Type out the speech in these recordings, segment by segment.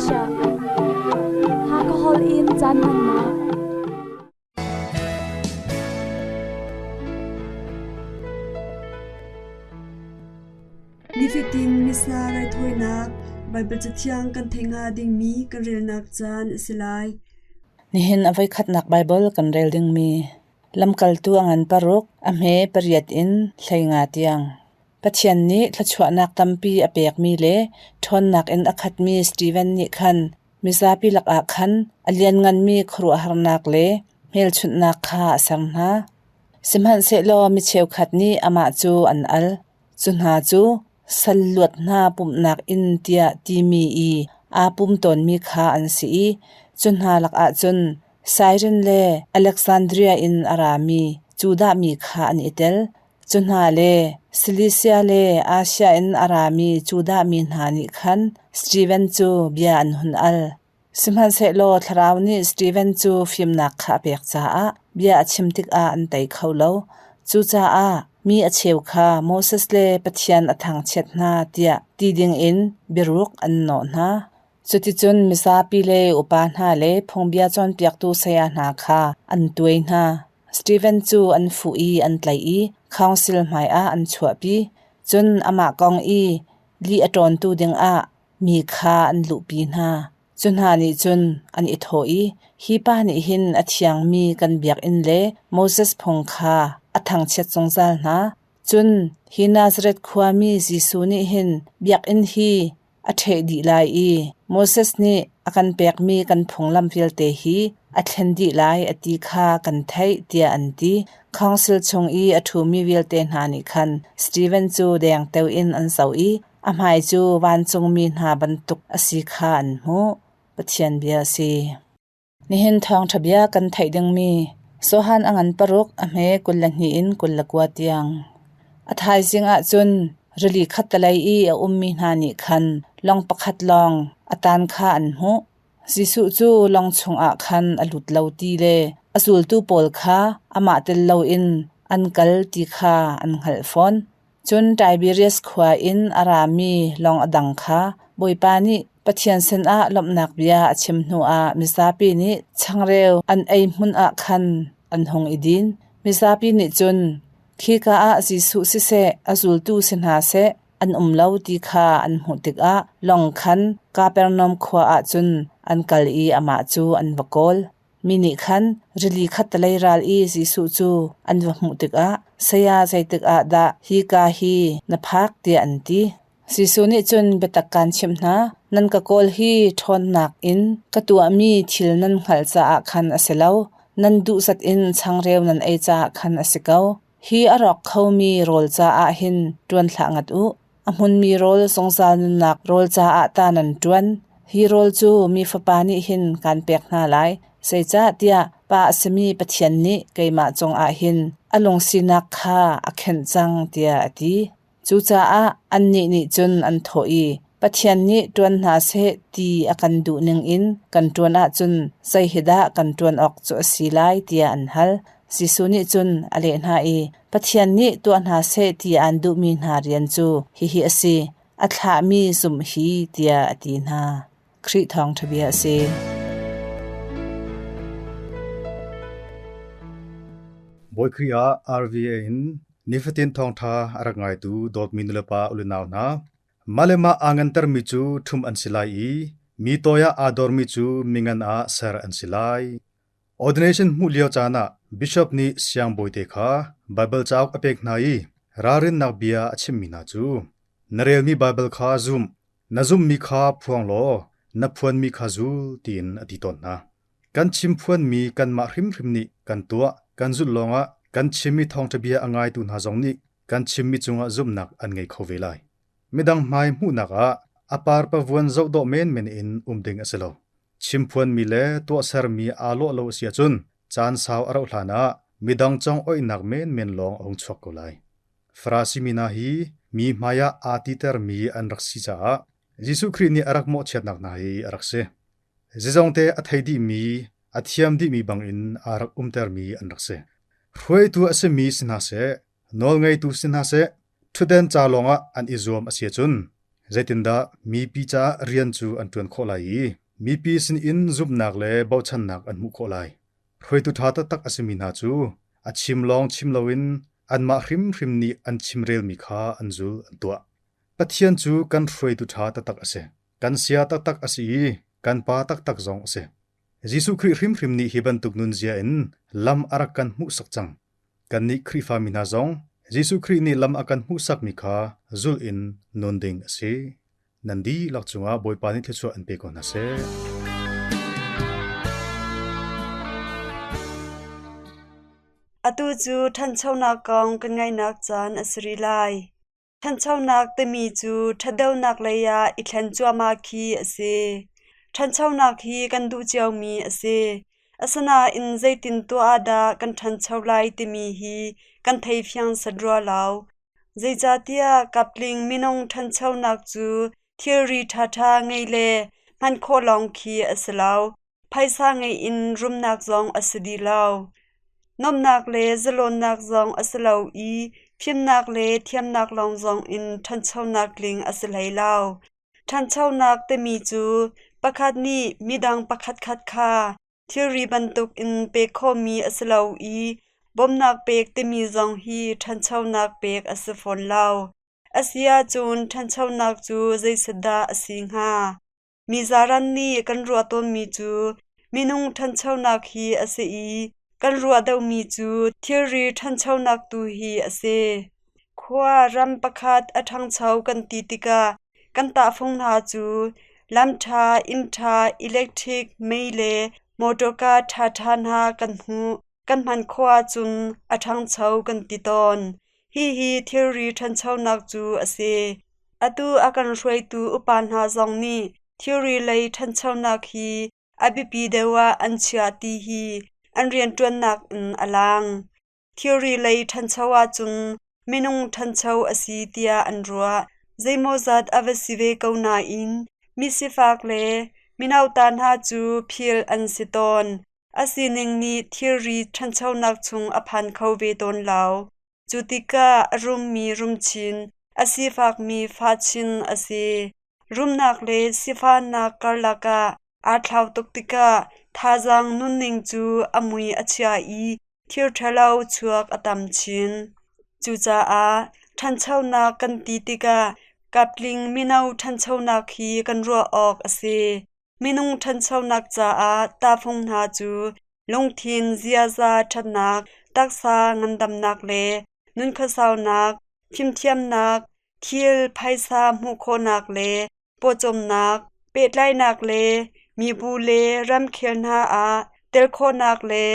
Asia. Hakha holh in caan hmannak. Nifatin Missa raithawinak Baibal Cathiang kan theih hnga dingmi kan relnak caan a si lai. Nihin a voikhatnak Baibal kan rel dingmi Lamkaltu a ngan paruk, a hme pariat in 15 tiang. Pathian nih thluachuahnak tampi a pekmi le ṭhawnnak in a khatmi Steven nih khan mizapi lakah khan a liannganmi khuaruahharnak le hmelchunhnak kha a ser hna. Sihmanhsehlaw mi cheukhat nih amah cu an al. Cu hna cu sal luat hna pumhnak inn tiah timi i aa pum tawnmi kha an si i cu hna lakah cun Sairin le Alexandria in a rami Judah mi kha an i tel. Cu hna le Silisia le Asia in a rami Judah mi hna nih khan Steven cu bia an hun al. Sihmanhsehlaw Thlarau nih Steven cu fimnak kha a pek caah bia a chim tikah an tei kho lo. Cucaah mi a cheu kha Moses le Pathian a thangchiat hna tiah ti dingin biaruk an nawh hna. Cuticun mizapi le upa hna le phungbia cawnpiaktu saya hna kha an tuai hna. Steven cu an fuh i an tlaih i khawngsil hmaiah an chuahpi. Cun amah kong i lih a ṭawntu dingah mi kha an luhpi hna. Cu hna nih cun an i thawh i, Hi pa nih hin a thiangmi kan biakinn le Moses phung kha a thangchiat zungzal hna. Cun hi Nazareth khuami Jesuh nih hin biakinn hi a ṭheh dih lai i Moses nih a kan pekmi kan phunglam vialte hi a thlen dih lai a ti kha kan theih, tiah an ti. Khawngsil chung i a ṭhumi vialte hna nih khan Steven cu dengteo in an zoh i a hmai cu vancungmi hna bantuk a si kha an hmuh. Pathian bia a si. Nihin thawngṭha bia kan theih dingmi Johan a ngan paruk a hme 22 in 29 tiang. A thaizing ah cun rili khattelei i a ummi hna nih khan lawng pakhat lawng a tan kha an hmuh. Jesuh cu lawng chungah khan a lut lo ti le a zultu pawl kha amah tel loin an kal ti kha an hngalh fawn. Cun Tiberias khua in a rami lawng a dang kha Bawipa nih Pathian sinah lawmhnak bia a chim hnuah mizapi nih changreu an ei hmun ah khan an hung i din. Mizapi nih cun, Khika ah Jesuh siseh, a zultu si hna seh, an um lo ti kha an hmuh tikah lawng khan Kapernaum khua ah cun an kal i amah cu an va kawl. Mi nih khan rili khattelei ral i Jesuh cu an va hmuh tikah, Saya, zeitik ah dah hika hi na phak? tiah an ti. Jesuh nih cun biatak kaan chimh hna, nan ka kawl hi ṭhawnnak in ka tuahmi thil nan hngalh caah khan a si lo, nan duhzat in changreu nan ei caah khan a si ko. Hi a rawk khomi rawl caah hin ṭuan hlah ngat u. A hmunmi rawl zungzal nunnak rawl caah ta nan ṭuan. Hi rawl cu mi Fapa nih hin kaan pek hna lai, zeicahtiah Pa a simi Pathian nih keimah cungah hin a lungsinak kha a khenh cang, tiah a ti. Cucaah annih nih cun an thawh i, Pathian nih ṭuan hna seh ti a kan duh ningin kan ṭuan ahcun zei hi dah kan ṭuan awk cu a si lai, tiah an hal. Jesuh nih cun a leh hna i, Pathian nih tuah hna seh ti aan duhmi hna rian cu hihi a si, a thlahmi zumh hi, tiah a ti hna. Khrih thawngṭha bia a si. Bawi Khrih ah RVA in nifatin thawngṭha a rak ngaitu dawtmi nulepa ulenau hna, mah le mah aa ngantermi cu ṭhumh an si lai i mi toi ah aa dormi cu mingan ah ser an si lai. Ordination hmuh lio caan ah bishop nih siangbawite kha Baibal cauk a pek hna i ralrinnak bia a chimhmi hna cu, Na relmi Baibal kha zum, na zumhmi kha phuang law na phuanmi kha zul tiin a ti tawn hna. Kan chimphuanmi kanmah hrimhrim nih kan tuah, kan zulh lawngah kan chimmi thawngṭha bia a ngaitu hna zong nih kan chimmi cungah zumhnak an ngei kho ve lai. Midang hmai hmuhnak ah a parpavuan zoh dawh menmen in um ding a si lo. Chimphuanmi le tuahsermi aa lawh lo a si ahcun caan sau a rauh hlanah midang congoihnak menmen lawng a hung chuak ko lai. Farasi mi hna hi mi hmaiah aa titermi an rak si caah Jesuh Khrih nih a rak mawhchiatnak hna hi a rak si. Zeizongte a thei dihmi, a thiam dihmi bangin aa rak umtermi an rak si. Hruaitu a simi si hna seh, nawlngeitu si hna seh, ṭhutden ca lawngah an i zuam a si ahcun. Zeitindah mipi caah rian cu an ṭuan khawh lai i mipi sinin zumhnak le bochannak an hmuh khawh lai? Hruaitu ṭha taktak a simi hna cu a chim lawng chim loin anmah hrimhrim nih an chimrelmi kha an zul an tuah. Pathian cu kan hruaitu ṭha taktak a si. Kan sia taktak a si i kan pa taktak zong a si. Jesuh Khrih hrimhrim nih hi bantuk nunzia in lam a rak kan hmuhsak cang. Kannih Khrihfami hna zong Jesuh Khrih nih lam a kan hmuhsakmi kha zulh in nun ding a si. Nan dihlak cungah Bawipa nih thluachuah in pe ko hna seh. Atu cu ṭhanchonak kong kan ngaihnak caan a si rih lai. Ṭhanchonak timi cu ṭhatdeuhnak lei ah i thlen cuahmah khi a si. Ṭhanchonak hi kan duh ciomi a si. Asinain zeitin tuah ah dah kan ṭhancho lai timi hi kan thei fiang set rua lo. Zeicahtiah kaptling minung ṭhanchonak cu thilri ṭhaṭha ngei le hman khawh lawng khi a si lo. Phaisa ngei in rumnak zong a si dih lo. Nuamhnak le zalawnnak zong a si lo i fimnak le thiamnak lawng zong in ṭhanchonak tling a si hlei lo. Ṭhanchonak timi cu pakhat nih midang pakhatkhat kha thilri bantukin pek khawhmi a si lo i bawmhnak pek timi zong hi ṭhanchonak pek a si fawn lo. A si ahcun ṭhanchonak cu zeiset dah a si hnga? Mi zaran nih kan ruah tawnmi cu minung ṭhanchonak hi a si i kan ruah deuhmi cu thilri ṭhanchonak tu hi a si. Khua ram pakhat a ṭhangcho kan ti tikah kan tahfung hna cu lam ṭha, inn ṭha, electric mei le mawṭawka ṭhaṭha hna kan hmuh. Kan hman khawh ahcun a ṭhangcho kan ti tawn. Hihi thilri ṭhanchonak cu a si. Atu a kan hruaitu upa hna zong nih thilri lei ṭhanchonak hi a biapi deuh ah an chiah ti hi an rianṭuannak in a lang. Thilri lei ṭhancho ahcun minung ṭhancho a si tiah an ruah. Zeimawzat a va si ve ko nain misifak le minauta hna cu philh an si tawn. A sining nih thilri ṭhanchonak chung a phan kho ve tawn lo. Cu tikah a rummi rumchin, a sifakmi fahchin a si. Rumnak le sifahnak karlak ah aa thlau tuk tikah thazaang nunning cu a mui a chia i thil ṭhalo chuak a tam chin. Cucaah ṭhanchonak kan ti tikah kaptling mino ṭhanchonak hi kan ruah awk a si. Minung ṭhanchonak caah tahfung hna cu lungthin ziaza ṭhatnak, taksa ngandamnak le nunkhuasaunak, fimthiamnak, thil phaisa hmuh khawhnak le pawcawmnak, pehtlaihnak le mibu le ramkhel hna ah tel khawhnak le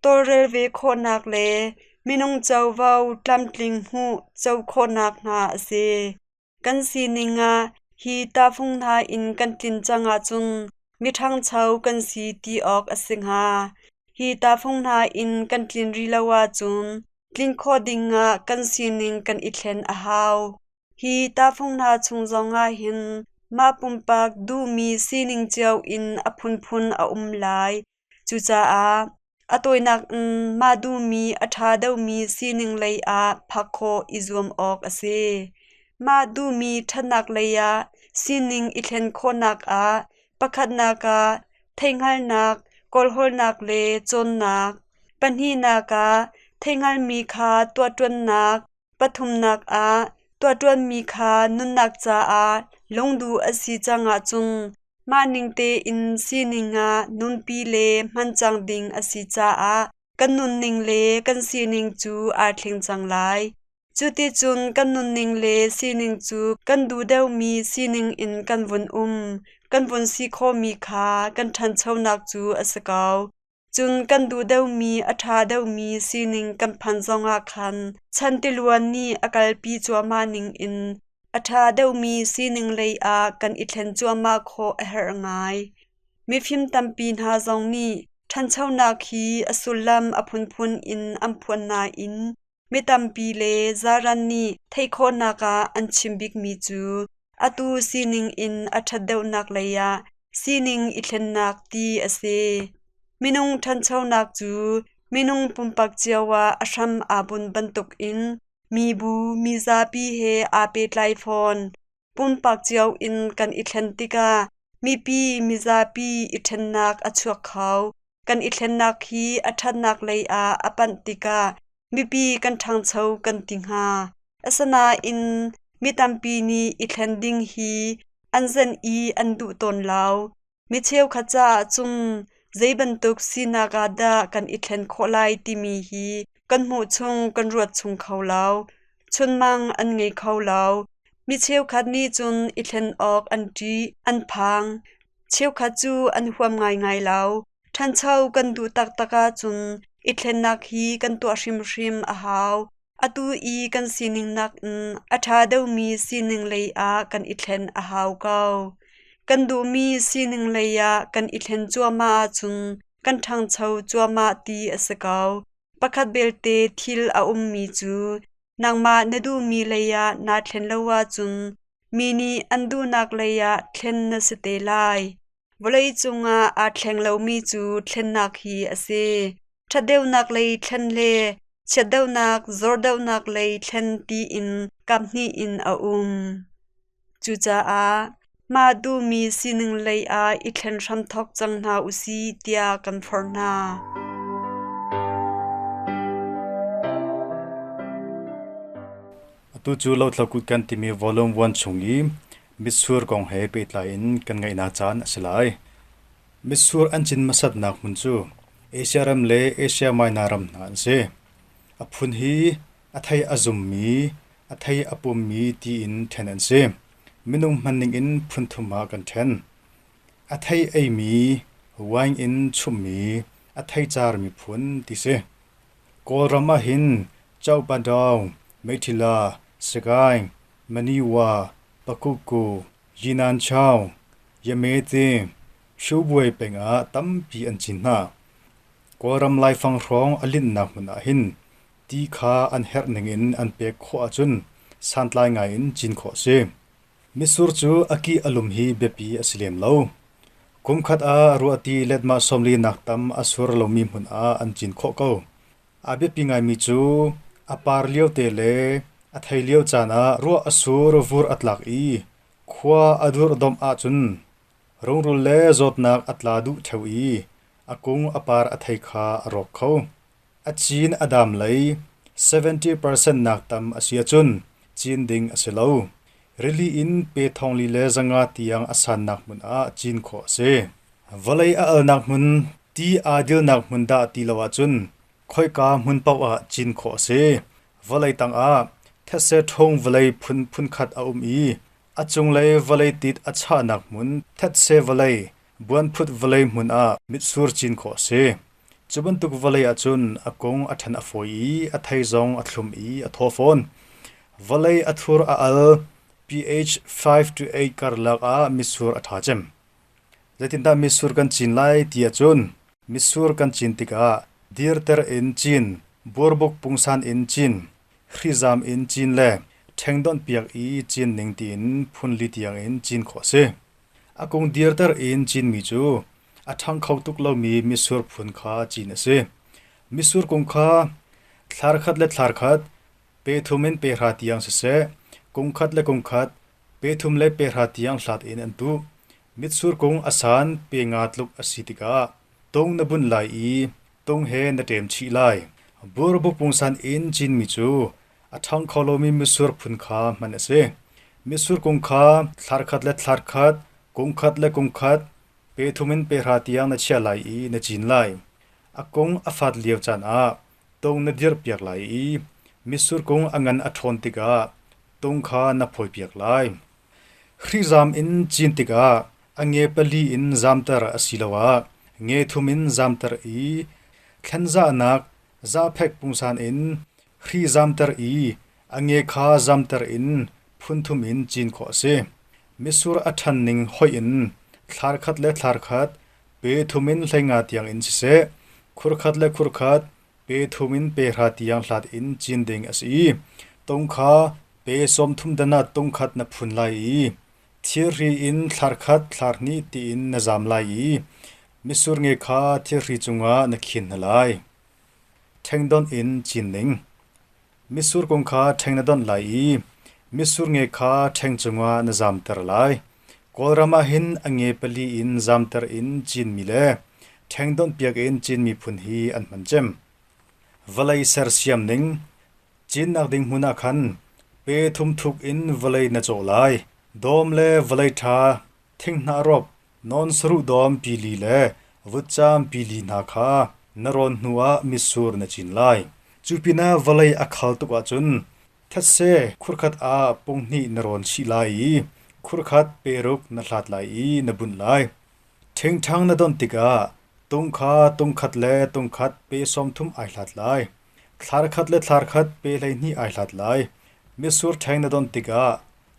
tawlrel ve khawhnak le minung covo tlamtling hmuh co khawhnak hna a si. Kan sining ah hi tahfung hna in kan tlin cang ahcun miṭhangcho kan si ti awk a si hnga. Hi tahfung hna in kan tlin rih lo ahcun tlin khawh dingah kan sining kan i thlen a hau. Hi tahfung hna chung zongah hin mah pumpak duhmi sining cio in a phunphun a um lai. Cucaah a tawinak in mah duhmi a ṭha deuhmi sining lei ah phak khawh i zuam awk a si. Mah duhmi ṭhatnak lei ah sining i thlen khawhnak ah pakhatnak ah theihhngalhnak, kawlhawlnak le cawnnak, pahnihnak ah theihhngalhmi kha tuahṭuannak, Pathumnak ah tuahṭuanmi kha nunnak caah lungduh a si cang ahcun mah ning tein sining ah nunpi le hman cang ding a si caah kan nunning le kan sining cu aa thleng cang lai. Cuticun kan nunning le sining cu kan duh deuhmi sining in kan vun um, kan vun si khawhmi kha kan ṭhanchonak cu a si ko. Cun kan duh deuhmi a ṭha deuhmi sining kan phan zongah khan chan tiluan nih a kalpi cuahmah ningin a ṭha deuhmi sining lei ah kan i thlen cuahmah khawh a herh ngai. Mifim tampi hna zong nih ṭhanchonak hi a sullam a phunphun in an phuan nain mi tampi le zaran nih theih khawhnak ah an chim bikmi cu atu sining in a ṭhat deuhnak lei ah sining i thlennak ti a si. Minung ṭhanchonak cu minung pumpak cio ah a hram aa bunh bantukin mibu, mizapi he aa pehtlai fawn. Pumpak cio in kan i thlen tikah mipi mizapi i ṭhennak a chuak kho. Kan i thlennak hi a ṭhatnak lei ah a panh tikah mipi kan ṭhangcho kan ti hnga. Asinain mi tampi nih i thlen ding hi an zenh i an duh tawn lo. Mi cheukhat caah cun zei bantuk sinak ah dah kan i thlen khawh lai timi hi kan hmuh chung kan ruat chung kho lo. Chunmang an ngei kho lo. Mi cheukhat nih cun i thlen awk an ṭih, an phang. Cheukhat cu an huam ngaingai lo. Ṭhancho kan duh taktak ahcun i thlennak hi kan tuah hrimhrim a hau. Atu i kan sining nakin a ṭha deuhmi sining lei ah kan i thlen a hau ko. Kan duhmi sining lei ah kan i thlen cuahmah ahcun kan ṭhangcho cuahmah ti a si ko. Pakhat belte thil a ummi cu nangmah na duhmi lei ah naa thlen lo ahcun mi nih an duhnak lei ah thlen na si te lai. Vawleicung ah aa thleng lomi cu thlennak hi a si. Ṭhatdeuhnak lei thlen le chiatdeuhnak, zordeuhnak lei thlen tiin kaphnih in a um. Cucaah mah duhmi sining lei ah i thlen hramthawk cang hna u sih tiah kan forh hna. Atu cu Lothlo Kut kan timi volume 1 chung i Mitsur kong he pehtlai in kan ngaihnak caan a si lai. Mitsur an cin hmasatnak hmun cu Asia ram le Asia Minor ram hna an si. A phun hi a thei a zummi, a thei a pummi tiin ṭhen an si. Minung hmanning in phun thum ah kan ṭhen. A thei eimi, wine in chumhmi, a thei carmi phun ti si. Kawlram ah hin Chauhpadaung, Meithila, Sagaing, Maniwa, Pakukku, Yinanchao, Yamete, Hrubuai peng ah tampi an cin hna. Kawlram laifang hrawng a linhnak hmun ah hin ti kha an herh ning in an pek khawh ahcun santlai ngai in cin khawh a si. Mitsur cu a kih a lum hi biapi a si lem lo. Kumkhat ah ruahti letmah 40 nak tam a sur lomi hmun ah an cin khawh ko. A biapi ngaimi cu a par liote le a thei lio caan ah ruah a sur vur a tlak i khua a durhdomh ahcun rungrul le zawtnak a tla duh ṭheo i a kung a par a thei kha a rawk kho. A cin a dam lei 70% nak tam a si ahcun cin ding a si lo. Rili in pe thongli le zanga tiang a sannak hmun ah cin khawh a si. Vawlei a alnak hmun, ti aa dilnak hmun dah ti lo ahcun khoika hmun paoh ah cin khawh a si. Vawlei tangah thetse ṭhawng vawlei phun phunkhat a um i a cunglei vawlei tit a chahnak hmun thetse vawlei, buanphut vawlei hmun ah mitsur cin khawh a si. Cu bantuk vawlei ahcun a kung a ṭhan a fawi i a thei zong a thlum i a thaw fawn. Vawlei a thur a al, pH 5 to 8 karlak ah mitsur a ṭha cem. Zeitindah mitsur kan cin lai ti ahcun mitsur kan cin tikah dirter in cin, burbuk pungsan in cin, hrizam in cin le ṭhengdonh piak i cin ning tiin phunli tiangin cin khawh a si. A kung dirter in cinmi cu a ṭhang kho tuk lomi mitsur phun kha cin a si. Mitsur kung kha thlar khat le thlar khat, pe thum in pe hra tiang siseh, kung khat le kung khat, pe thum le pe hra tiang hlat in an tuh. Mitsur kung a san pe nga tluk a si tikah tung na bunh lai i tung he na ṭem chih lai. Burbuk pungsan in cinmi cu a ṭhang kho lomi mitsur phun kha hman a si. Mitsur kung kha thlar khat le thlar khat, kung khat le kung khat, pe thum in pe hra tiang na chiah lai i na cin lai. A kung a fat lio caan ah tung na dirhpiak lai i mitsur kung a ngan a ṭhawn tikah tung kha na phawipiak lai. Hrizam in cin tikah a nge pali in zamter asiloah nge thum in zamter i thlanzahnak zahphek pungsan in hri zamter i a nge kha zamter in phun thum in cin khawh a si. Mitsur a ṭhan ning hoih in thlar khat le thlar khat, pe thum in 15 tiang in siseh, khur khat le khur khat, pe thum in pe hra tiang hlat in cin ding a si i tung kha pe 30 dan ah tung khat na phun lai i thirhri in thlar khat thlar hnih tiin na zam lai i mitsur nge kha thirhri cungah na khin hna lai. Ṭhengdonh in cin ning. Mitsur kung kha ṭheng na donh lai i. Mitsur nge kha ṭheng cungah na zamter lai. Kawlram ah hin a nge pali in zamter in cinmi le ṭheng donhpiak in cinmi phun hi an hman cem. Vawlei sersiam ning Cinnak ding hmun ah khan pe thum thuk in vawlei na cawh lai. Dawm le vawlei ṭha, thinghnah rop, nawn saruh dawm pili le vutcam pili hna kha na rawn hnuah mitsur na cin lai. Cu pinah vawlei a khal tuk ahcun Thetse khurkhat ah punghnih na rawn chih lai i khurkhat peruk na hlat lai i na bunh lai. Ṭhingṭhang na donh tikah tung kha tung khat le tung khat pe sawm thum ai hlat lai. Thlar khat le thlar khat pe 12 ai hlat lai. Mitsur ṭheng na donh tikah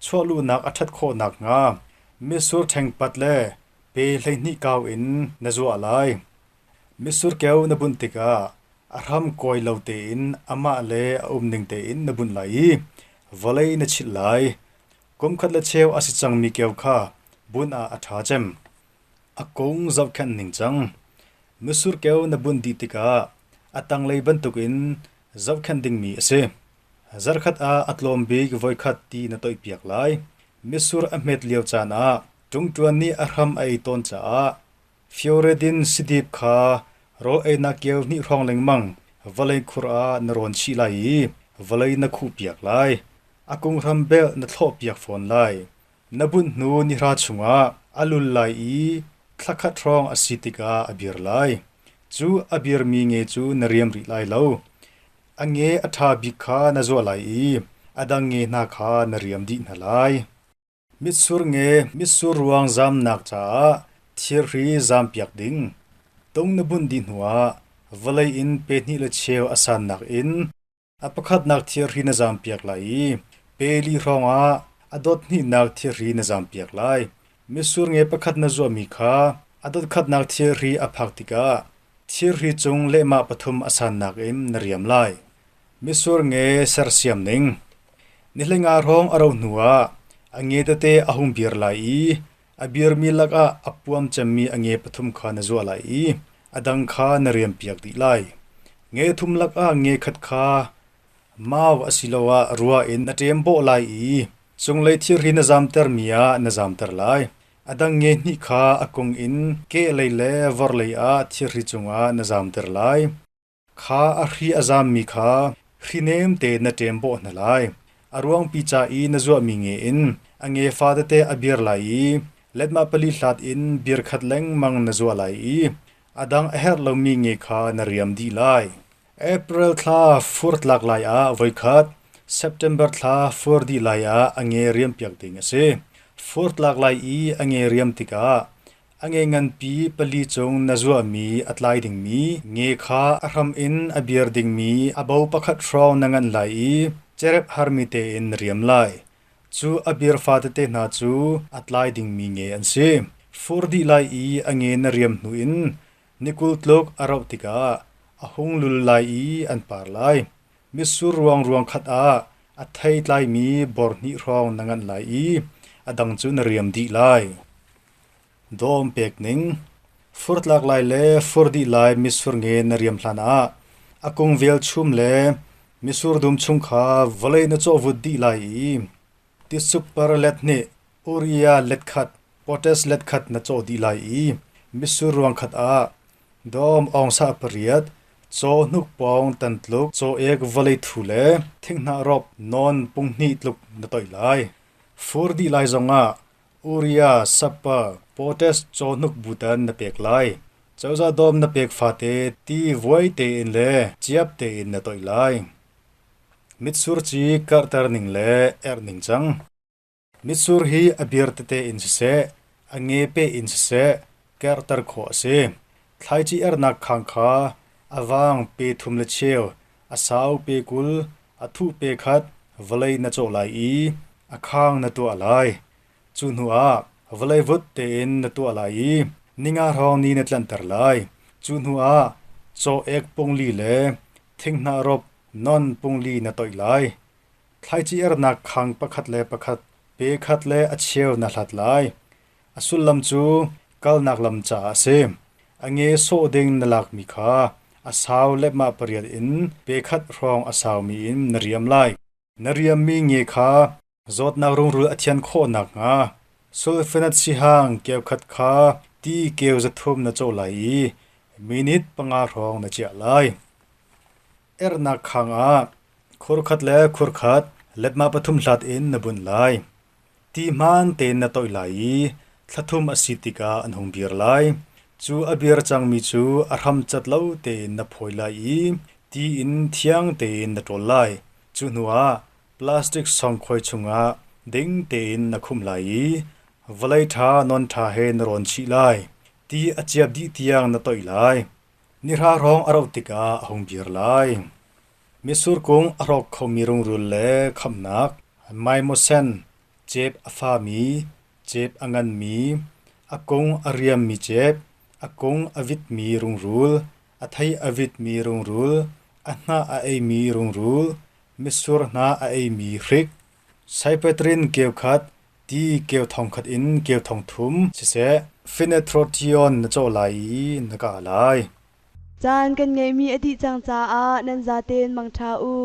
chuahluhnak a ṭhat khawh nakhnga mitsur ṭheng pat le pe 12 kau in na zuah lai. Mitsur keu na bunh tikah a hram kawi lo tein amah le a umning tein na bunh lai i vawlei na chilh lai. Kum khat le cheu a si cangmi keu kha bunh ah a ṭha cem. A kung zohkhenh ningcang. Mitsur keu na bunh dih tikah a tanglei bantukin zohkhenh dingmi a si. Zarhkhat ah a tlawm bik voikhat ti na toihpiak lai. Mitsur a hmet lio caan ah ṭungṭuan nih a hram a ei tawn caah Fioredin sidip kha rawl einak keu hnih hrawng lengmang vawlei khur ah na rawn chih lai i vawlei na khuhpiak lai. A kunghram belh na thlawhpiak fawn lai. Na bunh hnu nihra chungah a lul lai i thla khat hrawng a si tikah a bir lai. Cu a birmi nge cu na riam rih lai lo. A nge a ṭha bik kha na zuah lai i a dang nge hna kha na riam dih hna lai. Mitsur nge mitsur ruang zamnak caah thirhri zampiak ding. Tung na bunh dih hnuah vawlei in pe hnih le cheu a sannak in a pakhatnak thirhri na zampiak lai i pe li hrawngah a dot hnihnak thirhri na zampiak lai. Mitsur nge pakhat na zuahmi kha a dot khatnak thirhri a phak tikah thirhri cung lehmah pathum a sannak in na riam lai. Mitsur nge sersiam ning. Ni hleinga hrawng a rauh hnuah a nge tete a hung bir lai i a birmi lakah a puam cemmi a nge pathum kha na zuah lai i a dang kha na riampiak dih lai. Nge thum lakah nge khat kha mau asiloah rua in na ṭem bawh lai i cunglei thirhri na zamtermi ah na zamter lai. A dang nge hnih kha a kung in kehlei le vorlei ah thirhri cungah na zamter lai. Kha a hri a zammi kha hri nem tein na ṭem bawh hna lai. A ruangpi ca i na zuahmi nge in a nge fatete a bir lai i letmah pali hlat in bir khat lengmang na zuah lai i a dang a herh lomi nge kha na riam dih lai. April thla fur tlak lai ah voikhat, September thla fur dih lai ah a nge riampiak ding a si. Fur tlak lai i a nge riam tikah A nge nganpi pali cung na zuahmi a tlai dingmi nge kha a hram in a bir dingmi a bo pakhat hrawng na nganh lai i cerep harmi tein na riam lai. Cu a bir fatete hna cu a tlai dingmi nge an si. Fur dih lai i a nge na riam hnu in ni 20 tluk a rauh tikah a hung lul lai i an par lai. Mitsur ruang ruang khat ah a thei tlaimi bor hnih hrawng na nganh lai i a dang cu na riam dih lai. Dawm pek ning. Fur tlak lai le fur dih lai mitsur nge na riam hlan ah a kung velchum le mitsur dum chung kha vawlei na cawhvut dih lai i tisuk par let hnih, uria let khat, potash let khat na cawh dih lai i mitsur ruang khat ah dawm awngsa pariat, caw hnukpawng tan tluk, caw ek vawlei thu le thinghnah rop nawn punghnih tluk na toih lai. Fur dih lai zongah Uria, Sappa, potash cawhnuk butan na pek lai. Cozah dawm na pek fate ti vuai tein le ciap tein na toih lai. Mitsur ci karhter ning le erh ning cang. Mitsur hi a bir tete in siseh, a nge pe in siseh, kerhter khawh a si. Thlaici ernak khang kha a vang pe thum le cheu, a sau pe 20, a thuh pe khat vawlei na cawh lai i a khang na tuah lai. Cu hnuah vawlei vut tein na tuah lai i ninga hrawng ni na tlanhter lai. Cu hnuah caw ek pungli le thinghnah rop non pungli na toih lai. Thlaici ernak khang pakhat le pakhat pe khat le a cheu na hlat lai. A sullam cu kalnak lam caah a si. A nge sawh ding na lakmi kha a sau lehmah pariat in pe khat hrawng a saumi in na riam lai. Na riammi nge kha Zawtnak rungrul a thian khawh nakhnga sulfenat sihang keukhat kha ti keu 300 na cawh lai i minute 5 hrawng na chiah lai. Ernak khang ah khurkhat le khurkhat letma 3 hlat in na bunh lai. Ti hmaan tein na toih lai i thla thum a si tikah an hung bir lai. Cu a bir cangmi cu a hram cat lo tein na phawi lai i ti in thiang tein na ṭawl lai. Cu hnuah plastic sawngkhoi chungah ding tein na khumh lai i vawlei ṭha non ṭha he na rawn chih lai. Ti a ciap dih tiang na toih lai. Nihra hrawng a rauh tikah a hung bir lai. Mitsur kung a hrawk khomi rungrul le khamhnak, maimaw-sen, cep a fami, cep a nganmi, a kung a riammi cep, a kung a vitmi rungrul, a thei a vitmi rungrul, a hnah a eimi rungrul, mitsur hnah a eimi hrik, Cyperthrin keu khat, ti keu thong khat in keu thong thum siseh, Phenethrotion na cawh lai i na kah lai. Caan kan ngeihmi a dih cang caah nan zaten mangṭha u.